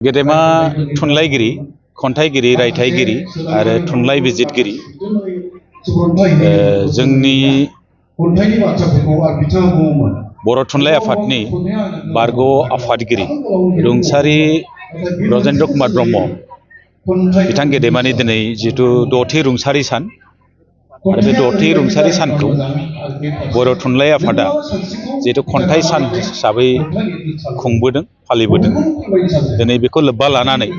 गेदेमा थुनलाइगिरि, खन्थाइगिरि, रायथाइगिरि आरो थुनलाइ बिजिरगिरि जोंनि बर' थुनलाइ आफादनि बारग' आफादगिरि रुंसारि ब्रजेन्द्र कुमार ब्रह्म बिथां गेदेमानि दिनै जिहेतु 6थि रुंसारि सान आरो बे 6थि रुंसारि सानखौ बर' थुनलाइ आफादा जिहेतु खन्थाइ सान हिसाबै खुंबोदों, फालिबोदों। दिनै बेखौ लोब्बा लानानै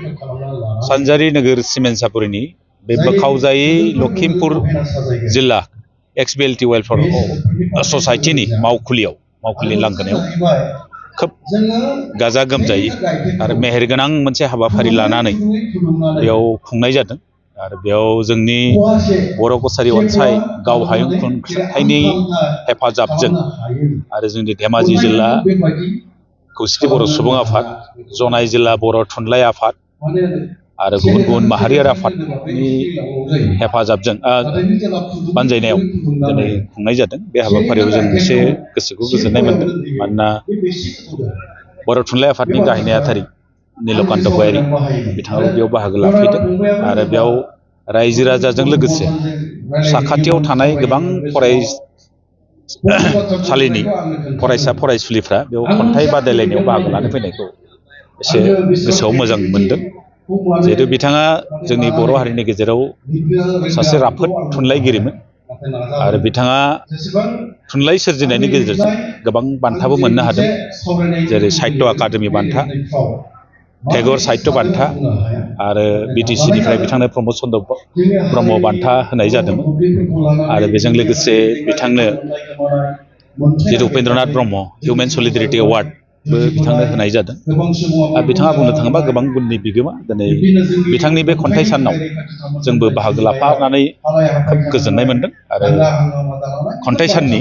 सानजारि नोगोर सिमेन्सापुरिनि बे बोखावजायै लखिमपुर जिल्ला एक्स-BLT वेलफेयार ससाइटिनि मावखुलि लांगोनायाव खोब गाजा गोमजायै आरो मेहेरगोनां मोनसे हाबाफारि लानानै बेयाव खुंनाय जादों। आरो बेयाव जोंनि बर' कसारी अनसाय गाव हायुं खुंथायनि हेफाजाबजों आरो जोंनि धेमाजि जिल्ला खौसेथि बर' सुबुं आफाद, जनाय जिल्ला बर' थुनलाइ आफाद आरो गुबुन गुबुन माहारियारि आफादनि हेफाजाबजों बानजायनायाव दिनै खुंनाय जादों। बे हाबाफारियाव जों एसे गोसोखौ गोजोननाय मोनदों, मानोना बर' थुनलाइ आफादनि गाहाय नेहाथारि नीलकान्त गयारी बिथाङाबो बेयाव बाहागो लाफैदों आरो बेयाव रायजो राजाजों लोगोसे साखाथियाव थानाय गोबां फरायसालिनि फरायसा फरायसुलिफ्रा बेयाव खन्थाइ बादायलायनायाव बाहागो लानो फैनायखौ एसे गोसोआव मोजां मोनदों। जिहेतु बिथाङा जोंनि बर' हारिनि गेजेराव सासे राफोद थुनलाइगिरिमोन आरो बिथाङा थुनलाइ सोरजिनायनि गेजेरजों गोबां बान्थाबो मोननो हादों, जेरै साहित्य अकादेमि बान्था, टेगर साहित्य बान्था आरो BTC-निफ्राय बिथांनो प्रमद चन्द्र ब्रह्म बान्था होनाय जादोंमोन। आरो बेजों लोगोसे बिथांनो जितु उपेन्द्रनाथ ब्रह्म हिउमेन सलिडारिटि एवार्डबो बिथांनो होनाय जादों। आरो बिथाङा बुंनो थाङोबा गोबां गुननि बिगोमा। दिनै बिथांनि बे खन्थाइ सानाव जोंबो बाहागो लाफानानै खोब गोजोननाय मोनदों आरो खन्थाइ साननि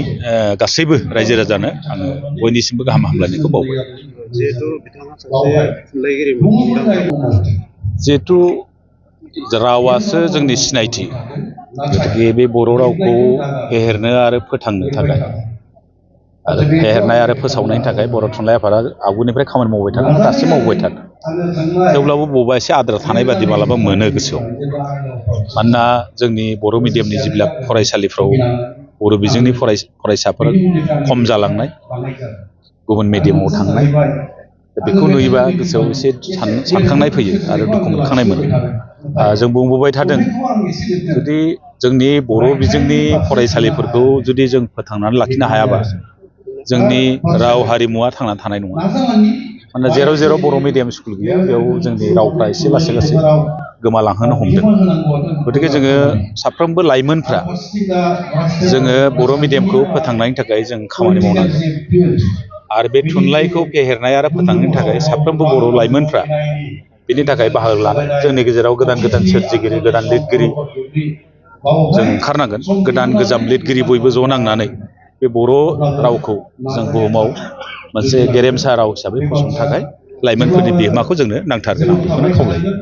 गासैबो रायजो राजानो आङो बयनिसिमबो गाहाम हामलायनायखौ बावबाय। जिहेतु रावासो जोंनि सिनायथि, गथिखे बे बर' रावखौ फेहेरनो आरो फोथांनो थाखाय आरो फेहेरनाय आरो फोसावनायनि थाखाय बर' थुनलाइ आफादा आवगायनिफ्राय खामानि मावबाय थादों, दासिम मावबाय थादों। थेवब्लाबो बबेबा एसे आद्रा थानाय बादि मालाबा मोनो गोसोआव, मानोना जोंनि बर' मिडियामनि जेब्ला फरायसालिफ्राव बर' बिजोंनि फरायसाफोर खम जालांनाय, गुबुन मिडियामाव थांनाय, बेखौ नुयोबा गोसोआव एसे सानखांनाय फैयो आरो दुखु मोनखांनाय मोनो। जों बुंबोबाय थादों, जुदि जोंनि बर' बिजोंनि फरायसालिफोरखौ जुदि जों फोथांनानै लाखिनो हायाबा जोंनि राव हारिमुवा थांनानै थानाय नङा। मानोना जेराव जेराव बर' मिडियाम स्कुल गैया बेयाव जोंनि रावफ्रा एसे लासै लासै गोमालांहोनो हमदों। गथिखे जोङो साफ्रोमबो लाइमोनफ्रा जोङो बर' मिडियामखौ फोथांनायनि थाखाय जों खामानि मावनांगोन आरो बे थुनलाइखौ फेहेरनाय आरो फोथांनो थाखाय साफ्रोमबो बर' लाइमोनफ्रा बिनि थाखाय बाहागो लानांगोन। जोंनि गेजेराव गोदान गोदान सोरजिगिरि, गोदान लिरगिरि जों ओंखारनांगोन। गोदान गोजाम लिरगिरि बयबो ज' नांनानै बे बर' रावखौ जों बुहुमाव मोनसे गेरेमसा राव हिसाबै फसंनो थाखाय लाइमोनफोरनि बिहोमाखौ जोंनो नांथारगोन, आं बेखौनो खावलायो।